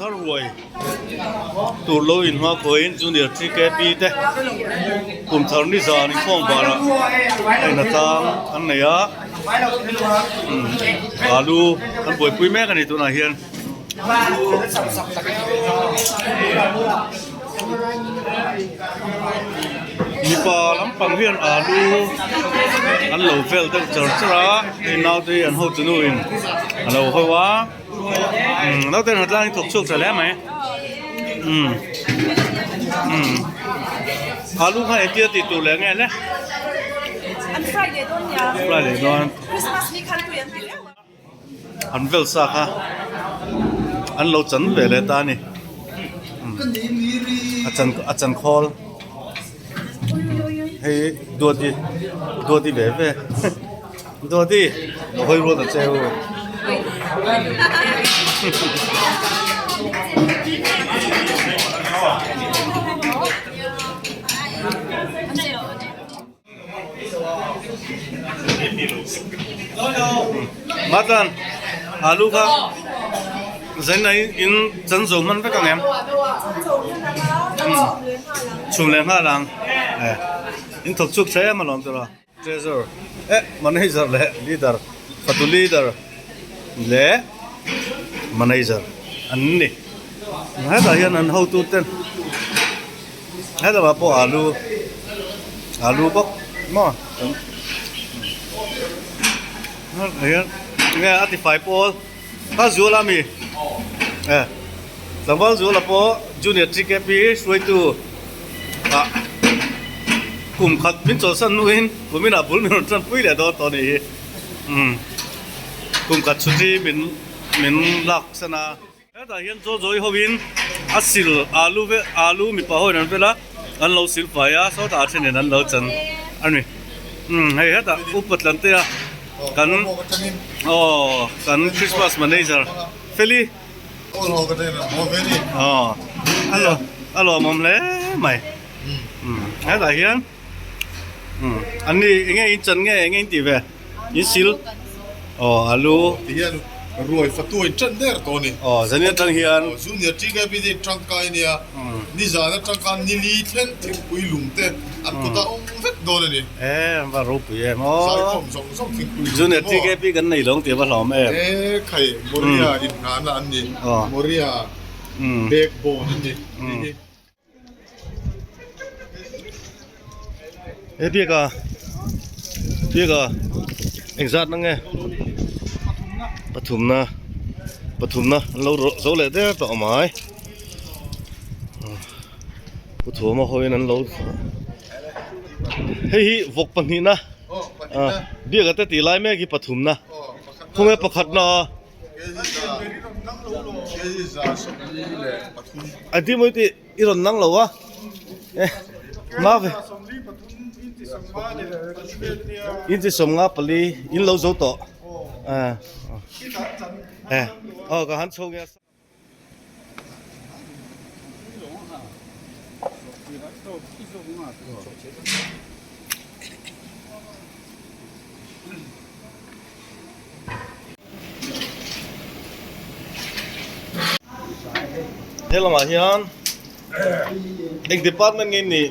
thar ruai tur lo inhma khawiin junior TKP te kum thar ni zan inkhawm varah a inatang an nei a alu an buaipui mek a ni tunah hian. Mipa lampang hian alu an lo vel deuh char char a hei naute hi an hotu nu in a lo ho a naute in hatlangin thawk chhuak ta hle mai umm umm alu kha engtia tih tur leh nge le fry leh dawn. An vel sa kha an lo chan ve leh ta a ni a chan a chan khawl hei duati duati ve ve duati lo hawi rual ta che u. Matan alu kha zaina in chan zo hman vek ang em chhum leh nghal ang in thawk chuk tha em alawm tawh a treasure eh manager leh leader fatu leader leh manager an ni hetah hian an hotu ten Helamah pawh alu alu bawk maw hian nge a tifai pawl kha zual a mi e tlangval zuala pawh junior TKP hruaitu ah kum khat min chawlhsan hnuin kuminah bul min rawn tanpui leh dawn tawh a nih hi umm kum khat chhuti min min lak san a. Hetah hian chaw zawi hovin a sil alu ve alu mipa hoin an vel a an lo sil fai a sawtah a thenin an lo chan a ni umm hei hetah upa Tlantea kan aw kan Christmas manager Feli aw a lo a lawmawm hle mai umm hetah hian umm an ni enge in chan nge enge in tih ve. In sil aw alu. Ti hian ruai fatu in ṭan der tawh a ni. Aw zani aṭang hian. Aw junior TKP te in ṭangkai a nia. Nizan aṭang khan nili thleng thingpui lung te an kut a awm vek dawn a ni. E an va ropui em aw. Zaikhawm zawng zawng thingpui lung te maw. Junior TKP kan nei lo ang tih a va hlawm em. E khai Moria inngahna an ni. Moria backbone an ni. He biak a biak a engzat na nge pathumna pathumna an lo rawh zo leh der tawh mai pu thuama hawiin an lo hei hi vawk pahnihna biak a te tih lai mek hi pathumna khawnge pakhatna. A ti mawi tih i rawn nang lo a ma ve in ti sawm nga pali in lo zo tawh e aw ka han chho nge. He lamah hian eng department nge ni?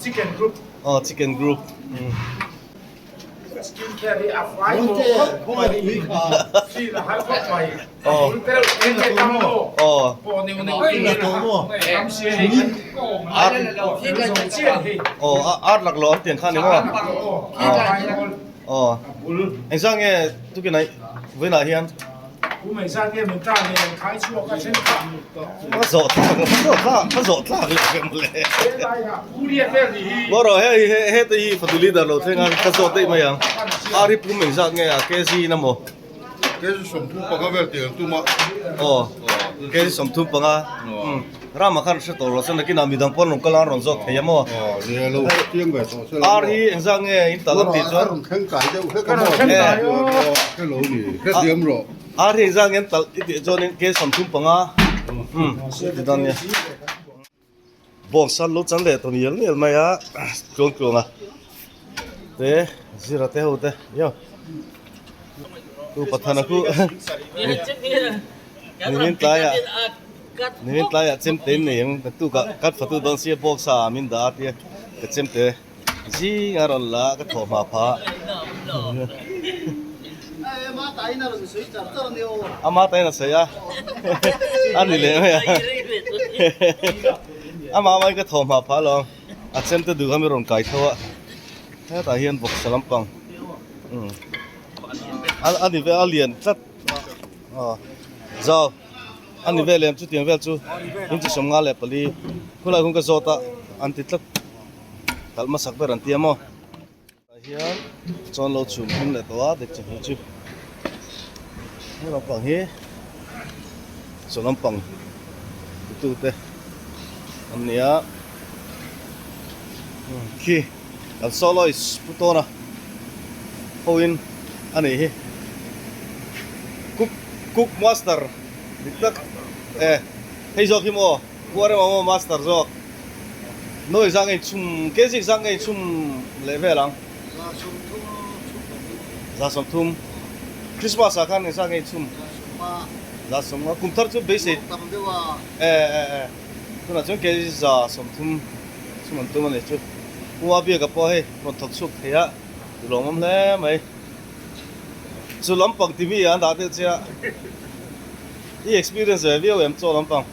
Chicken group. Oh, chicken group. Skin care hi a fai khawp mai. Si la hal khawp mai. Oh. Oh. Oh, art lak lo an tiang kha ni maw? Oh. Engzah nge tukin ai vawiinah hian Ka zawh tlak lo, ka zawh tlak, ka zawh tlak leh ve mawle. Maw rawh hei he heta hi fatu leader lo thleng a ka zawt daih mai ang. Ar hi pum engzat nge a kg in a maw? Kg 35 vel tih an tum a. Aw, kg 35. Rama khan hre tawh lo chuan nakinah midang pawn rawn kal a an rawn zawt thei a maw? Aw, nia lo hre chiang ve tawh se lo. Ar hi engzat nge in tal an tih chuan? A rawn thleng kai deuh hlek a maw? Hre lo ni, hre thiam rawh. Ar hi engzat nge an tal i tih chuan in kg 35. Umm, ti dawn nia. Bawngsa lo chan leh tawh mial mial mai a, tluang tluang a te zira te ho te yo tu pathana khu. Nimin tlaiah nimin tlaiah chemte in nei ang naktukah cut fatu dawn sia box ah min dah a tia ka chemte zing a rawn la a ka thawh hma phah ama tain a sawi a a ni leh mai a ama mai ka thawh hma phah alawm a chemte duh kha mi rawn kai tho a hetah hian bawksa lampang a ni ve a lian tlat. Aw zau a ni vel em chutiang vel chu inchi 54 khulai hun ka zawt a an ti tlat kalh hmasak ber an ti a maw tah hian chawn lo chhum hlim leh tawh a dek chi hnih chu he lampang hi chaw lampang titu te an ni a khi kan soloist pu tawn a. Ho in a nih hi cook cook master dik tak e hei zawk hi maw kuar emaw maw master zawk nawi zang a inchhum kg zang a inchhum leh vel ang 30 Christmas ah khan engzah nge inchhum 30 kum thar chu beisei e e e tunah chuan kg 30 chhum an tum a ni chu Pu Abiaka pawh hei rawn thawk chhuak thei a. Ti lawmawm hle mai. Chu lampang ti mi an dah deuh che a. I experience ve viau em chaw lampang?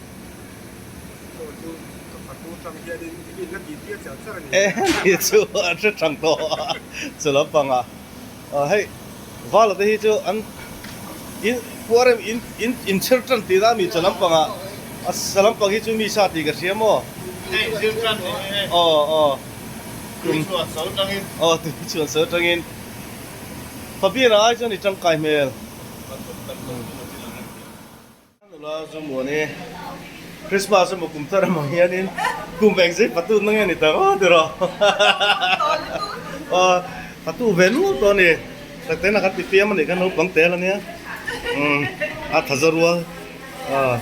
Chaw chu ka fatu tang hianin i la ti tir char char a ni. E ni chu an hre thang tawh a chu lampang ah. Hei Vala te hi chu an in puar em in in inchher tan tih na mi chaw lampang ah a sa lampang hi chu mi sa tih ka hria maw? Hei zir tan ni hei. Aw aw. Tui chhuan so tangin. Aw tui chhuan so tangin. Fabian ah ai chuan i tangkai hmel. Nula chu maw ni Christmas emaw kum thar emaw hianin kum eng zai patu na nge ni ta aw tiraw. Aw patu ve nual tawh a ni. Takte na kha ti fiam a nih kha naupang tel a nia. Umm a tha za rual. Aw.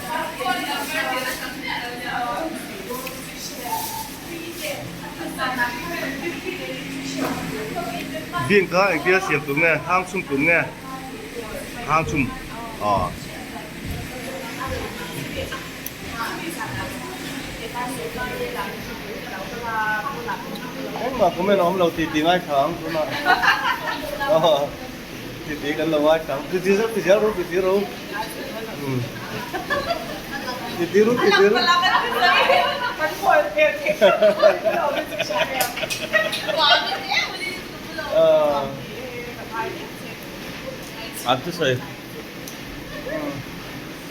Bean kha engtia siam tur nge hang chhum tur nge hang chhum aw engmah comment a awm lo tih tih ngaithla ang tunah aw tih tih kan lo ngaithla ang ti ti zel ti zel ru ti ti ru. An thusawi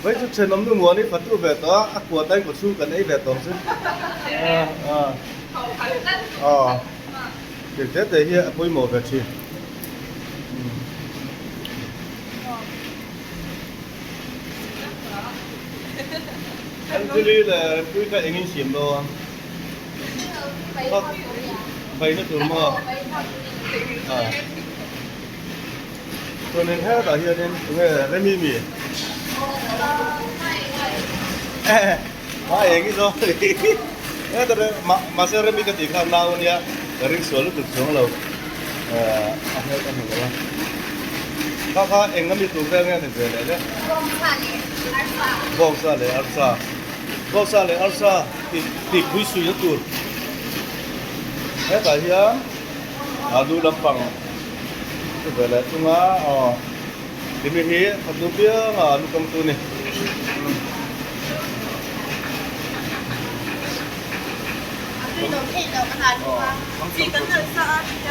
Vai chu thenawm nu muan i fatu ve tawh a, a kua tain kaw chhung kan ei ve tawh ang chu. Aw, thil te te hi a pawimawh ve thin. Anjali leh Rempuii kha engin siam dawn? Baina tur maw? Chuanin hetah hianin tunge Remi mi? Hma eng i zawng heta mahse Remi ka tih kha nau ania ka ring sual lutuk chuang lo a hmel ka hmu lo a kha kha eng ami tur vel nge ni ve leh le bawngsa leh arsa bawngsa leh arsa tih tih pui sui na tur hetah hian alu lampang chu ve leh thung a aw. Timi hi fatu pianga a lu kam tu ni.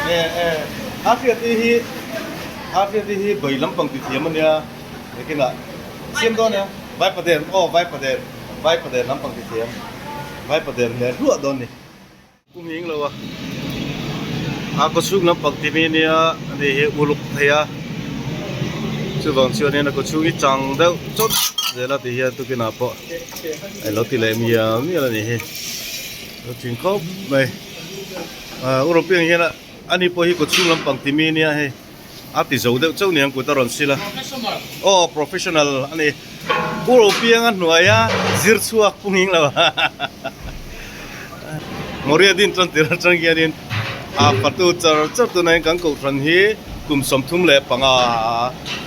E e a hriat hi a hriat hi bai lampang ti thiam ania lekin ah siam dawn nia vai paden aw vai paden vai paden lampang ti thiam vai paden hle hluah dawn ni. Kum eng lo a a kaw chhung lampang ti mi ania ani hi uluk thei a chuvang chuanin a kaw chhung hi chang deuh chawt zel a ti hian tukinah pawh a lo ti leh mial mial a nih hi a thin khawp mai ah European hian ani pawh hi kaw chhung lampang ti mi ania hei a ti zo deuh chauh niang kut a rawn sil a aw professional a ni pu Ropianga hnuaia zir chhuak pu nghing lo Moria din tan tir atang hianin a fatu char char tunah hian kan kohhran hi. Kum 35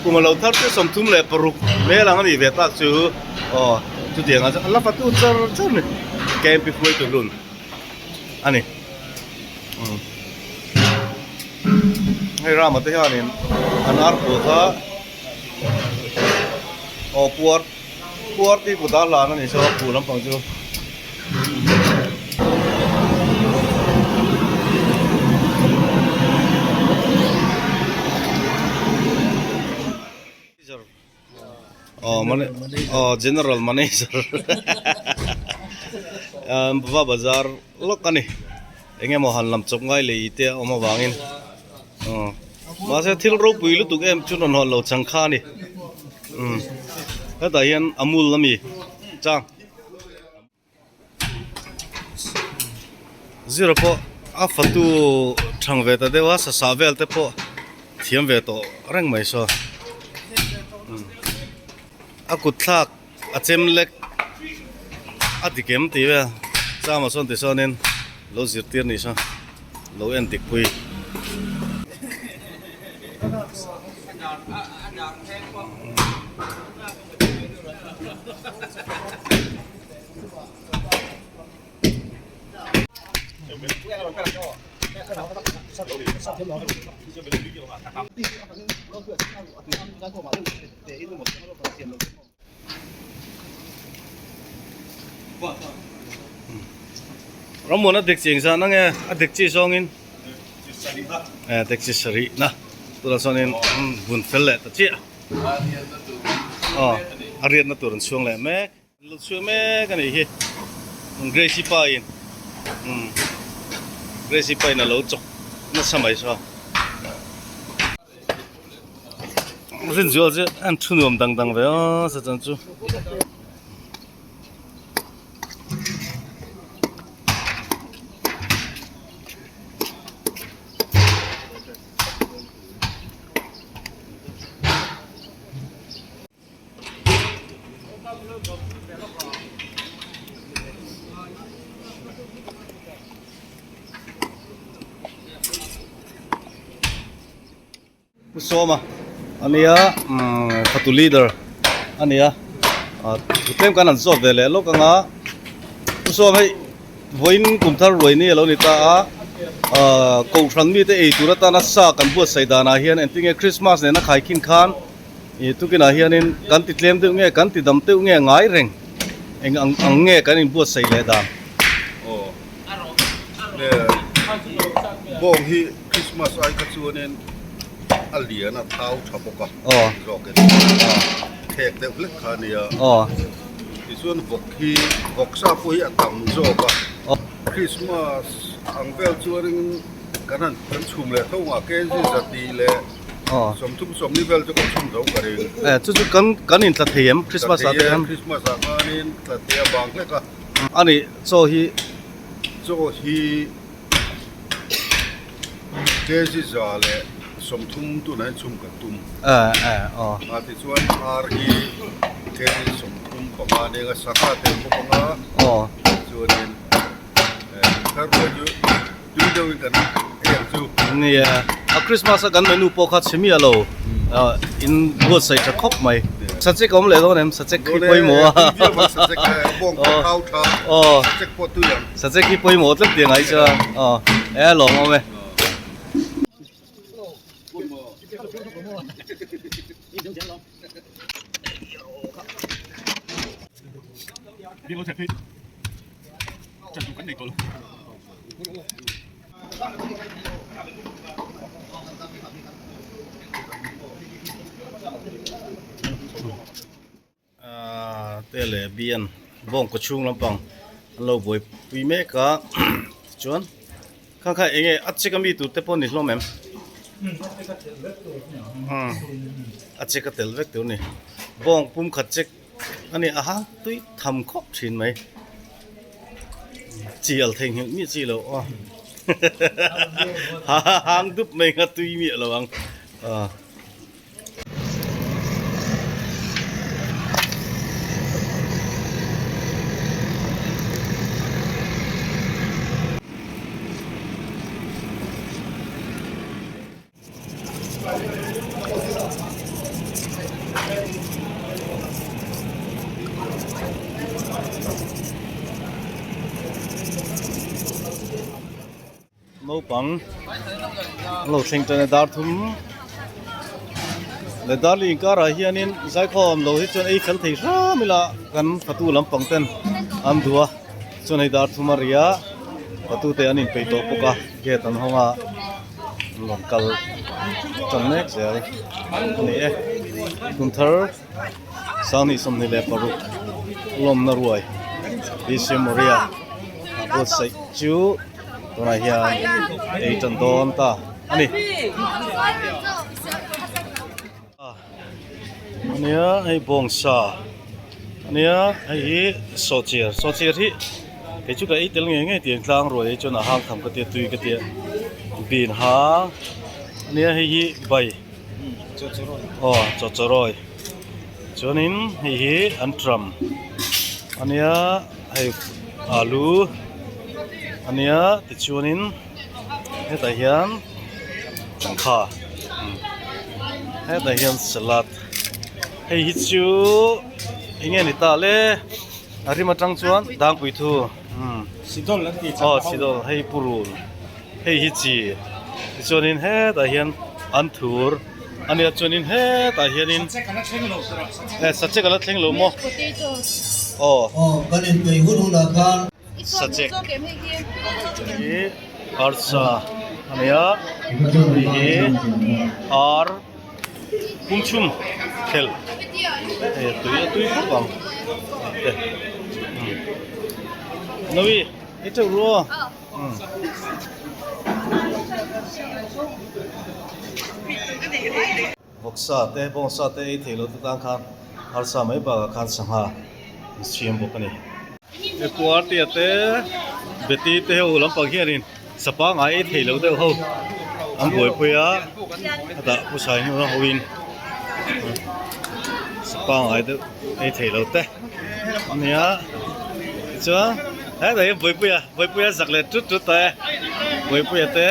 kum a lo thar chu 36 hmel ang a nih ve tak chu aw chutiang ah chuan a la fatu char char a ni KMP hruaitu hlun a ni umm hei Rama te hianin an ar pawl kha aw puar puar tih kut a hlan a ni saw a lampang chu. Aw general manager va bazar lawk a ni eng emaw han lam chawp ngai lei te a awm avangin mahse thil ropui lutuk em chu rawn hawn lo chang kha a ni hetah hian amul ami chang. Zira pawh a fatu thang ve ta deuh a sasa vel te pawh thiam ve tawh reng mai saw a kut thlak a chem lek a ti kem tih vel chama sawn ti sawnin lo zirtir ni saw lo en dik pui. Rammuan a dik ching zan ange a dik chi zawngin eh dik chi sarih na tunah chuanin bun fel leh ta chiah aw a riatna tur an chhuang leh mek an lo chhuak mek a nih hi Grace-i pa in Grace-i pa in a lo chawk nasa mai saw Rinzual chu an thu nuam dang dang ve aw sachan chu. Pu Sawma a nia fatu leader a nia tlem kan han zawt ve leh lawk ang a Pu Sawma hei vawiin kum thar ruai ni a lo ni ta a kohhran mite ei tur atana sa kan buatsaih danah hian engtinge Christmas nena khaikhin khan Ih tukinah hianin kan ti tlem deuh nge kan ti dam deuh nge ngai reng eng ang ang nge kan inbuatsaih leh dan. Aw le bawng hi Christmas ai kha chuanin a lian a thau tha bawk a zawkin khek deuh hlek kha a nia tichuan vawk hi vawk sa pawh hi a tam zawk a Christmas ang vel chuanin kan han kan chhum leh tho ang a kg zahnih leh Sawmthum sawmli vel chu kan chhun zo ka ring. Eh chu chu kan kan in tla thei em Christmas ah te khan. Christmas ah khanin tla thei a bang hlek a. Ani chaw hi. Chaw hi kg za leh sawmthum tunah hian chhum kan tum. Eh eh aw. A tichuan ar hi kg 35 ania sangha tel bawk anga. Aw. Chuanin thar ruai chu tui deuhin kan ei ang chu. Nia, a Christmas a kan menu pawh kha chhe miah lo in buatsaih tha khawp mai. Sachek a awm leh dawn em? Sachek hi pawimawh a. Aw, sachek hi pawimawh tlat tih angai chuan aw e a lawm awm e. Te leh bian bawng kaw chhung lampang an lo buaipui mek a tichuan khang kha eng nge a chek ami tur te pawh a ni hlawm em a chek a tel vek tur a ni bawng pum khat chek a ni a hang tui tham khawp thin mai chi al thei nghilh miah chi lo aw hang dup mai kha tui miah lo ang ah. Naupang an lo thleng tan a dar thum leh darli inkarah hianin zaikhawm lo hi chuan ei fel thei hram ila kan fatu lampang ten an duh a chuan hei dar thum a ri a fatu te an inpeih tawh bawk a gate an hawng a an rawn kal tan mek zel a ni e kumthar Sanghnih 26 lawmna ruai DC Moria a buatsaih chu tunah hian ei tan dawn ta a ni. Ania hei bawngsa ania hei hi sawhchiar sawhchiar hi kei chu ka ei tel ngei ngei tiang tlang ruai hi chuan a hang tham ka tia tui ka tia bean hang ania hei hi bai. Aw chawchawrawi chuanin hei hi an tram ania hei alu ania tichuanin hetah hian sangha hetah hian salad hei hi chu eng nge ni ta le a rim atang chuan dangpui thu aw sidol hei purun. Hei hi chi tichuanin hetah hian an thur a nia chuanin hetah hianin eh sachek a la thleng lo maw aw sachek hi arsa a nia hei hi ar pumchhum khel hei a tui a tui khawp ang te nawi i teuh ru aw. Vawksa te bawngsa te ei theih loh te tan khan arsa mai bakah khan sangha an siam bawk a ni. Puartea te Betty te ho lampang hianin sapa ngai ei theih loh deuh ho an buaipui a a dah pu sai hnu a hoin sapa ngai deuh ei theih loh te a nia tichuan hetah hian buaipuia buaipuia zak leh tut tut tawh e buaipuia te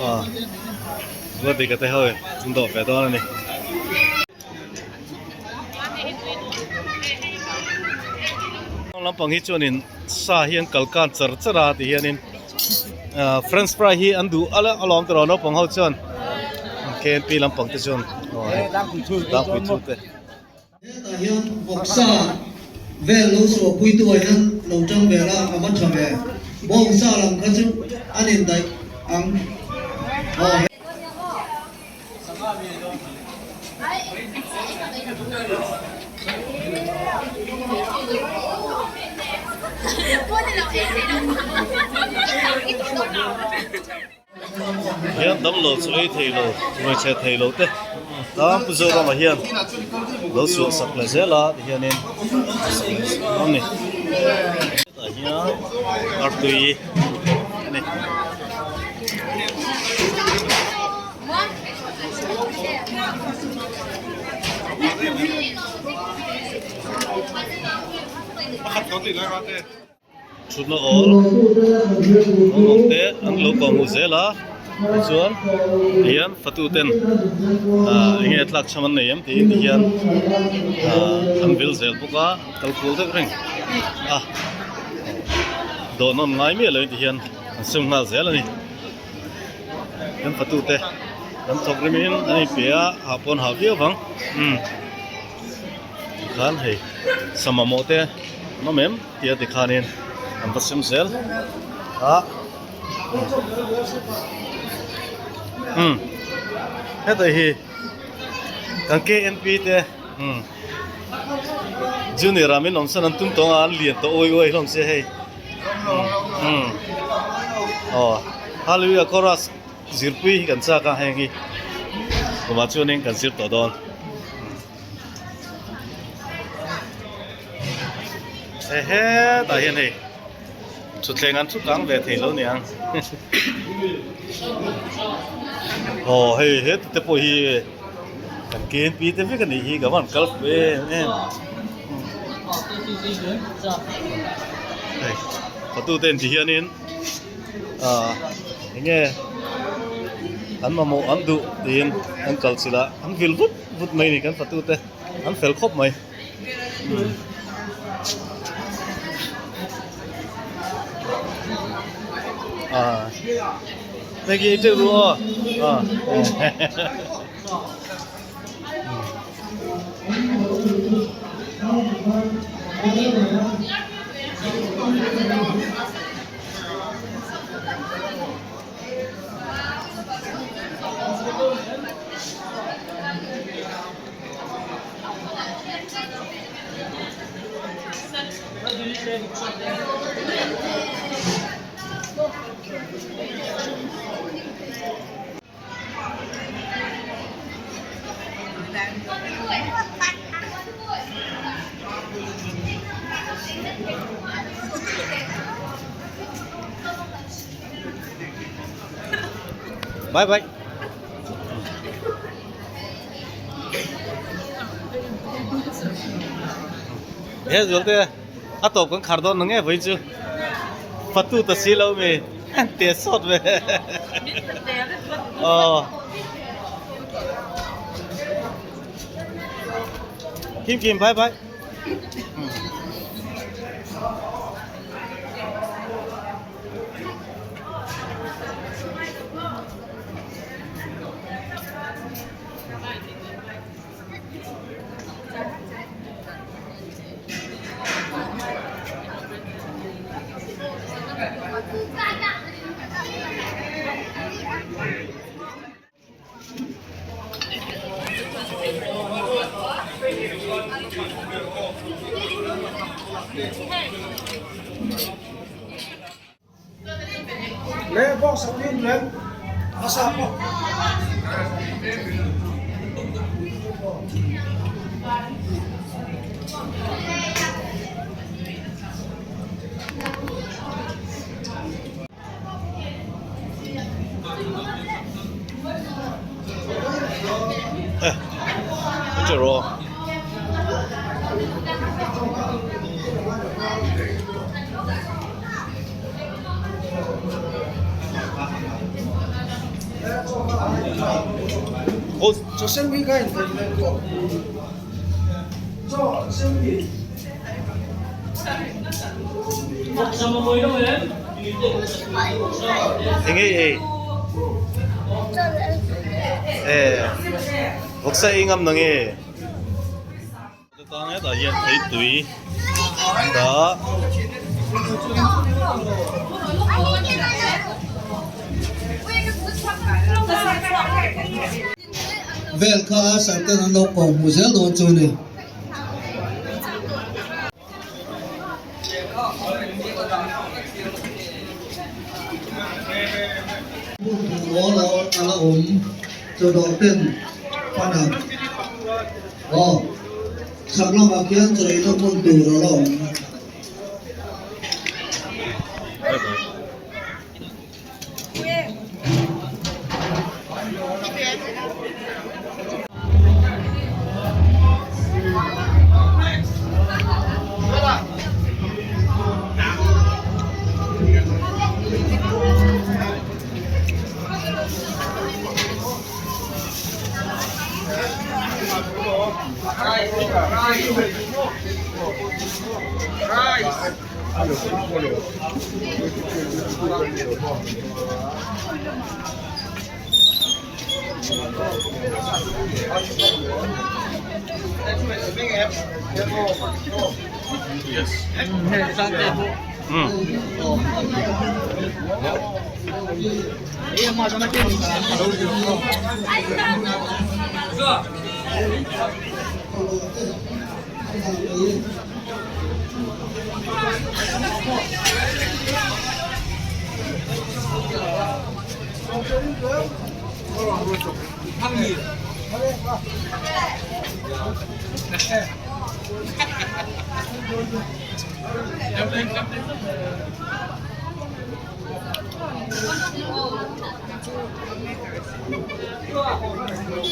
aw ruatdika te ho an dawh ve dawn a ni. Lampang hi chuanin sa hi an kal kan char char a ti hianin ah french fry hi an duh a alawm tawh naupang ho chuan K N P lampang te chuan dangpui thu te. Hetah hian vawksa vel lo suahpuitu ah hian lo tang ve la a va tha ve. Bawngsa lam kha chu an indaih ang. Aw. Hian damlo chu ei thei lo ruaichhe thei lo te tam pu Zorama hian lo chhuah sak leh zel a ti hianin a ni hetah hian artui a ni. Thutna awl awm ang te an lo kawm hmu zel a tichuan tihian fatu ten ah eng nge tlak chham an nei em tiin tihian ah an vil zel bawk a kal kual deuh reng a dawhnawn ngai miah lo in tihian an sem nghal zel a ni kan fatu te kan thawk rem in an inpe a hah pawh an hah viau vang umm. Tikhan hei sa mamawh te an awm em tia tikhanin an va sem zel a umm heta hi kan K N P te umm junior ah min awm san an tum tawng a an lian tawh uai uai hlawm sia hei umm aw hallelujah chorus zirpui hi kan chak a heng hi kumah chuanin kan zir tawh dawn. Ehe tah hian hei thutthleng an thu kang ve thei lo niang aw hei heti te pawh hi kan K N P te vek a nih hi ka van kal fuh em em hei hotu te inti hianin ah eng nge an mamawh an duh tiin an kal chilh a an vil vut vut mai a ni kan fatu te an fel khawp mai ah. Maggie ei teuh ru aw. Bye bye. He zual te a tawp kan khar dawn nge vawi chu fatu ta si lo mi te sawt ve aw Kim Kim bye bye. Enge ei? Eh, vawksa ei ngam na nge? Tang hetah hian theitui an dah. Vel kha a sarten an lo ko hmu zel dawn chu ni. Hmun tur awl a la awm chawdawh ten pan ang. Aw, chhak lamah khian chawlhna hmun tur a la awm.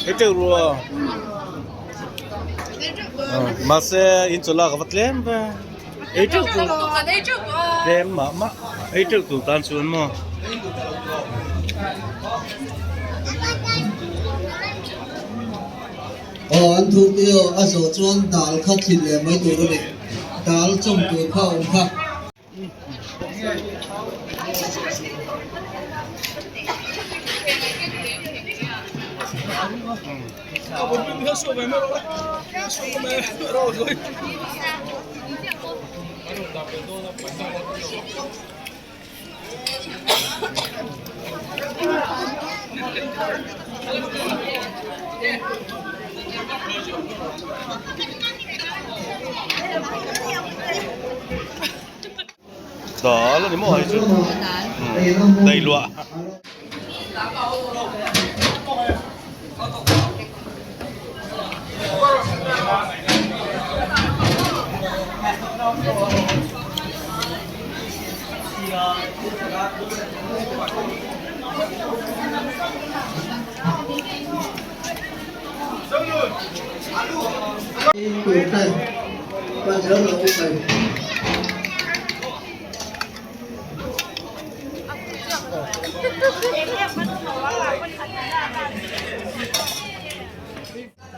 Hetiang rua. Mahse in chawlh a ka va tlem ve. Ei teuh tur tlem mah mah ei teuh tur tan chuan maw. Aw an thu te aw a zawh chuan dal kha thlit leh mai tur a ni. Dal chawm tur kha a awm kha. Dal a ni maw hei chu dailuah.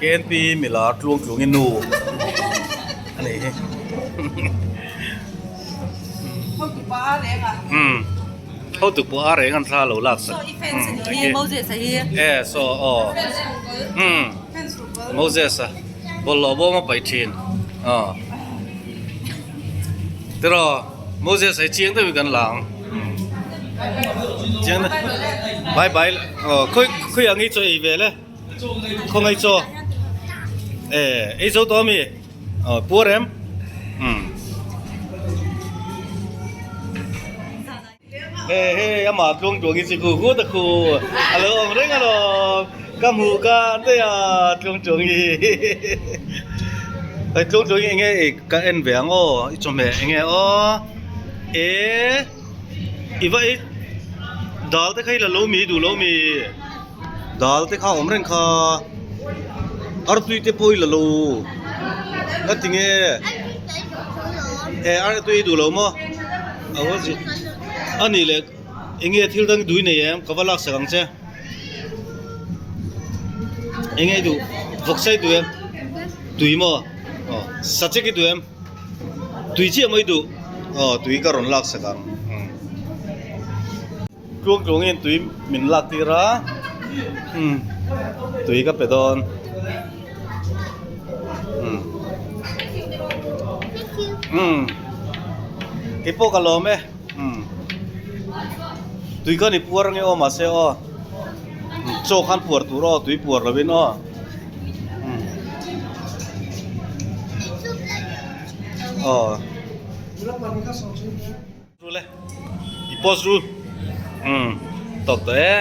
KNP milar tluang tluangin nu a nih hi. Hotu pawh a reng an thla lo lak sak. E saw aw. Moses a bawlhhlawh bawm a paih thin. Aw. Tiraw Moses a hi chiang deuhin kan la ang. Chiang deuh. Bye bye. Aw khawi khawi ang hi chaw ei ve le. Khawngaih chaw. E ei zo tawh ami. Aw puar em. Umm. He he amah tluang tluang hi chu khu khu ta khu a lo awm reng alawm ka hmuh ka daih a tluang tluang hi hei tluang tluang hi enge i ka en ve ang aw i chawhmeh enge aw e i va ei dal te kha i la lo mi duh lo mi dal te kha a awm reng kha artui te pawh i la lo ngatinge e artui i duh lo maw. A nih leh eng nge thil dang dui nei em ka va lak sak ang che eng nge i duh vawksa i duh em tui maw aw sachek i duh em tui chiah maw i duh aw tui ka rawn lak sak ang tluang tluangin tui min lak tir a tui ka pe dawn. Umm kei pawh ka lawm e umm tui khan i puar ange aw mahse aw chaw khan puar tur aw tui puar lovin aw umm aw Rul e i post rul umm tawp tawh e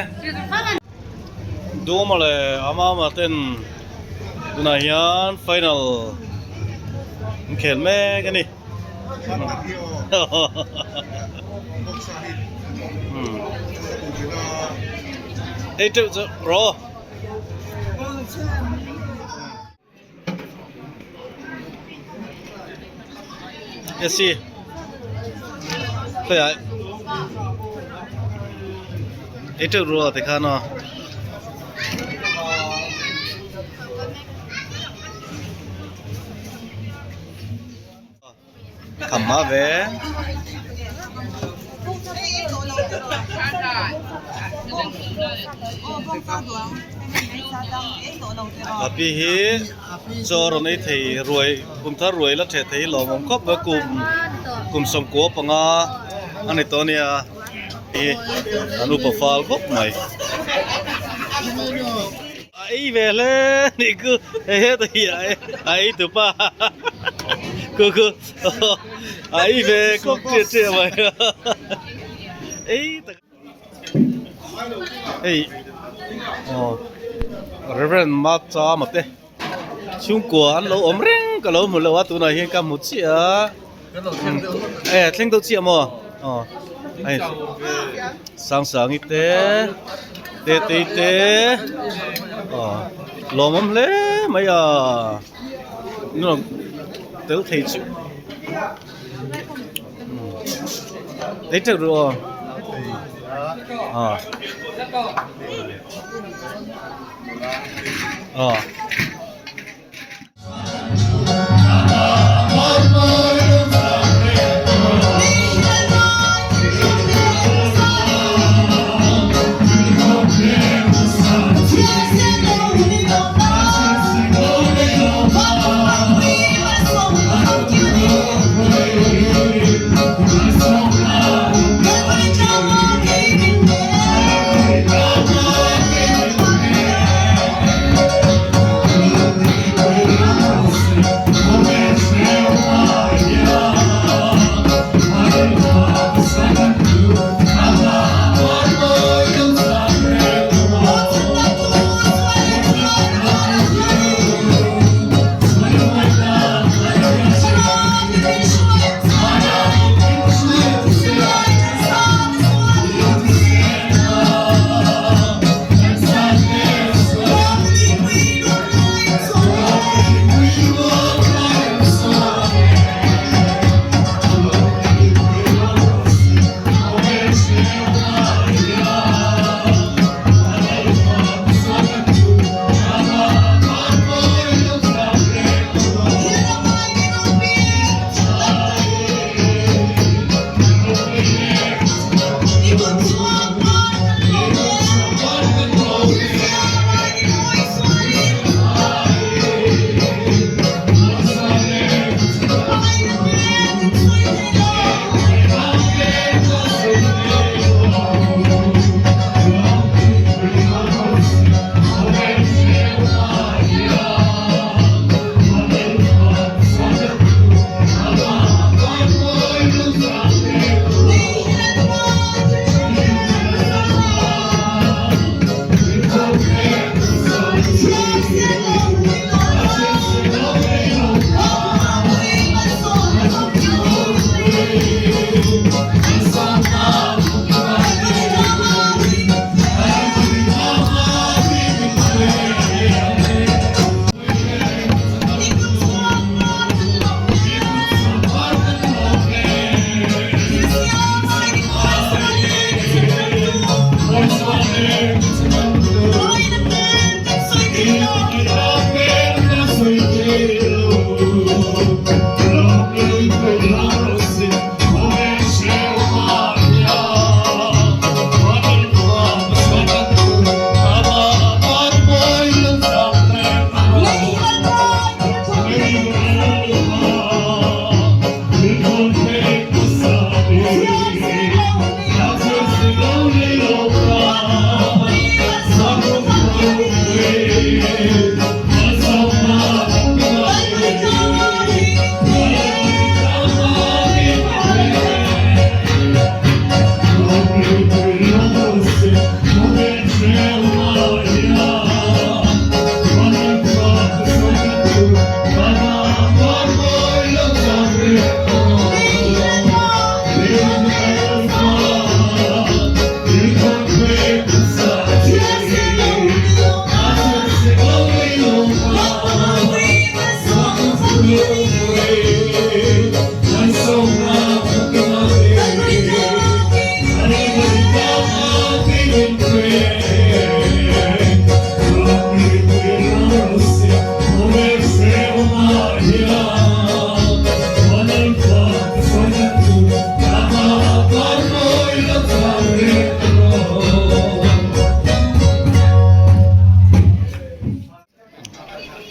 Duma leh Amama ten tunah hian final an khel mek a ni ei teuh chu rawh. Esi khawih ei teuh rual ah tikhan aw Kham hma ve. Api hi chaw rawn ei thei ruai kum thar ruai la theh thei lawmawm khawp mai kum kum sawmkua panga a ni tawh a nia hi an upa fal khawp mai. A ei ve hle nih ku hei heta hi a ei tu pa ku ku a ei ve khawp chiah chiah mai ei tak hei aw Reverend Machama te chhungkua an lo awm reng ka lo hmu lo a tunah hian ka hmu chiah a e thleng deuh chiah maw aw hei Sangsangi te Tetei te aw lawmawm hle mai a nuam tel thei chu ei teuh ru aw aw aw.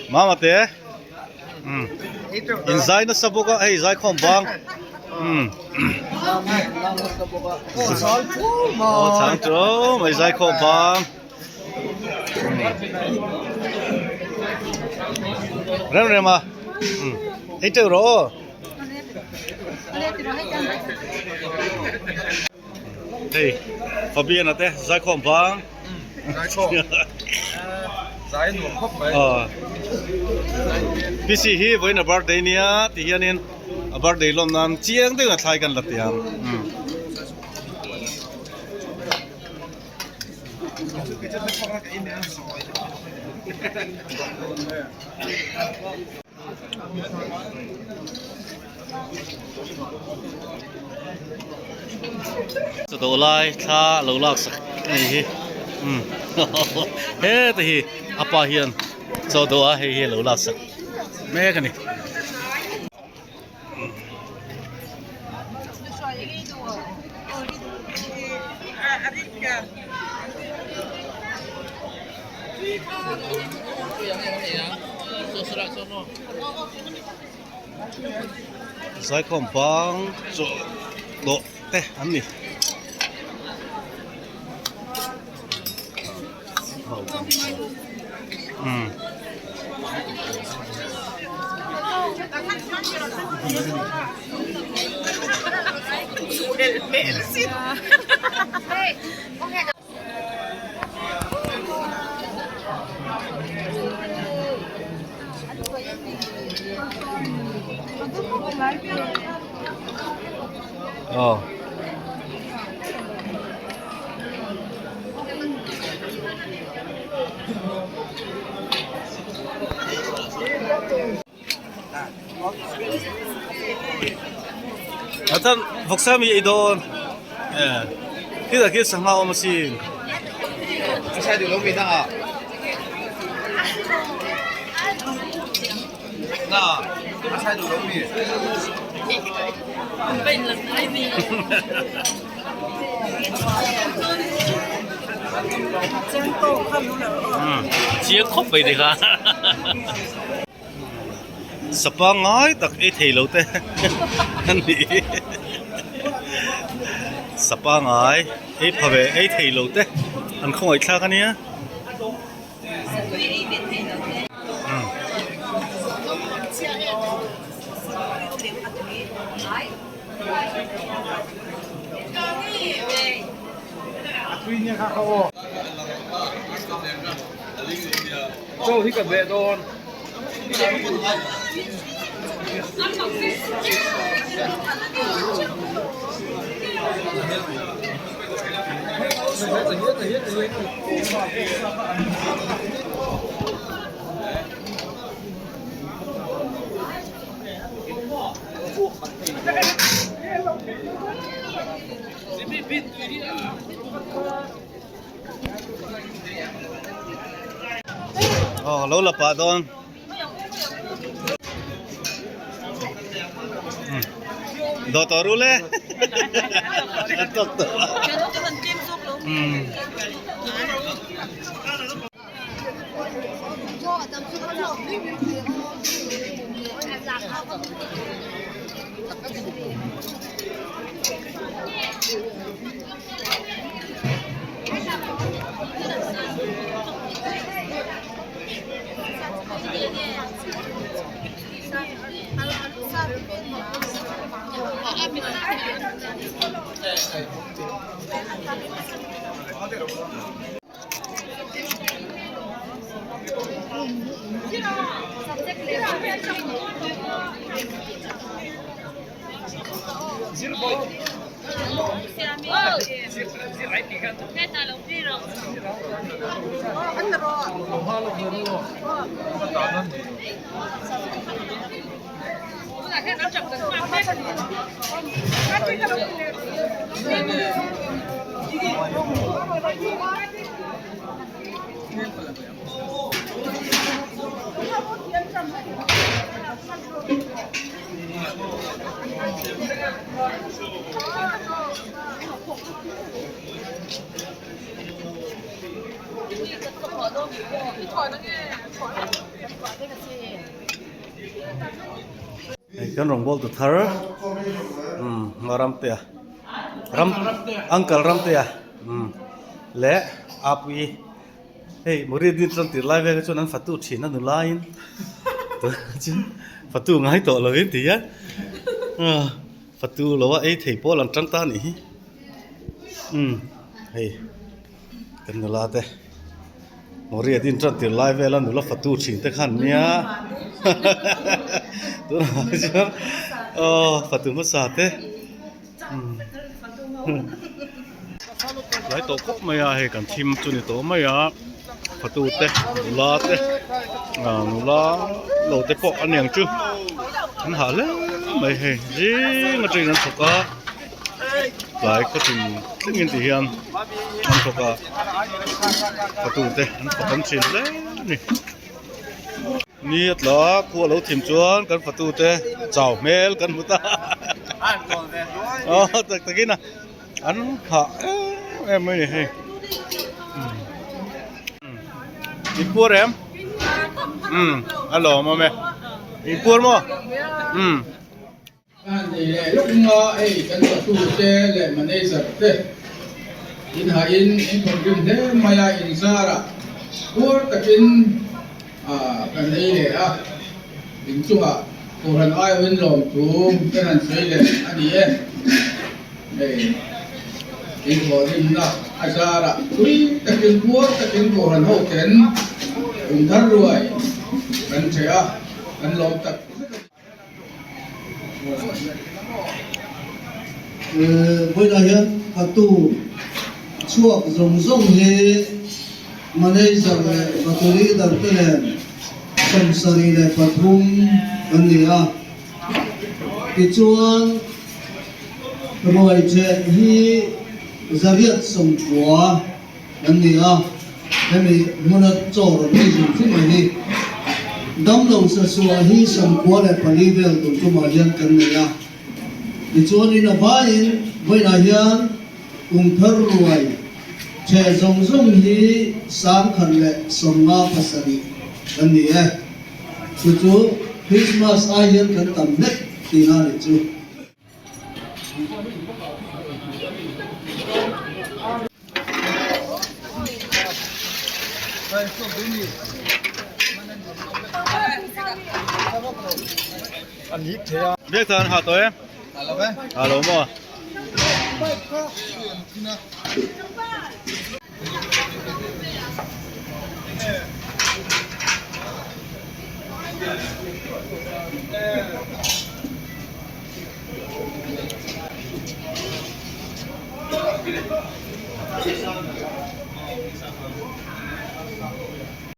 Mama te um in zai nasa bawk a hei zaikhawm bang um aw chang chu mai zaikhawm bang rem rem a um ei teuh rawh aw. Hei Fabian-a te zaikhawm vang. Zaikhawm. Zai nuam khawp mai. PC hi vawiin a birthday nia ti hianin a birthday lawm nan chiang deuhin a thlai kan la ti ang. Chawdawh lai thla a lo lak sak a ni hi umm heta hi a pa hian chawdawh a hei hi a lo lak sak mek a ni. Zaikhawm bang chawlh dawh te an ni. Aw. Atan vawksa mi ei dawn khitah khian sangha a awm asin. Chiang khawp mai ni kha. Sapa ngai tak ei thei lo te a ni. Sapa ngai ei pha ve ei thei lo te an khawngaih thlak a nia. Aw lo la pah dawn. Dawh tawh ru le. Tawk tawh. Hei kan rawngbâwl tu thar umm Ramtea Ram Uncle Ramtea umm leh Apuii hei Mawri din chuan tir lai vel chuan an fatu thin a nu laiin tunah chuan fatu ngai tawh lovin ti hian fatu lo a ei thei pawl an tang ta a nih hi umm hei. Kan nula te Mawria din tan tir lai vel a nula fatu thin te khan nia tunah chuan aw fatu hmasa te tlai tawh khawp mai a hei kan thim chu ni tawh mai a fatu te nula te ah nula lo te pawh a niang chu an hah hle mai hei zing atangin an thawk a. Tlai khawtin tlingin ti hian an thawk a fatu te an thawk an thin hle a ni. Ni a tla khu a lo thim chuan kan fatu te chau hmel kan hmu ta aw tak takin a an hah em em mai a ni hei. Inpuar em? Umm a lawmawm e. Inpuar maw? Umm. A nei leh lawk nga hei kan patute leh manager te in hahin in thawkrim hle mai a inzarah puar takin kan ei leh a inchungah Kohhran aiawhin lawmthu kan han sawi leh a ni e. Hei in thawhrimna a zarah thui takin puar takin Kohhran ho ten kum thar ruai kan ṭheh a kan lawm tak zet a ni. Vawiinah hian fatu chhuak zawng zawng hi manager leh fatu leader te nen 73 kan ni a. Tichuan ruaicheh hi 190 kan ni a, hemi hmuna chaw rawn ei zawng zawng mai hi damlo sasuah hi 94 vel tur tumah hian kan nei a. Tichuanin a vaiin vawiinah hian kum thar ruai ṭheh zawng zawng hi 157 kan ni e. Chu chu Christmas ai hian kan tam hlek tihna a nih chu. Biak tan ha tawh e. Ha lo maw?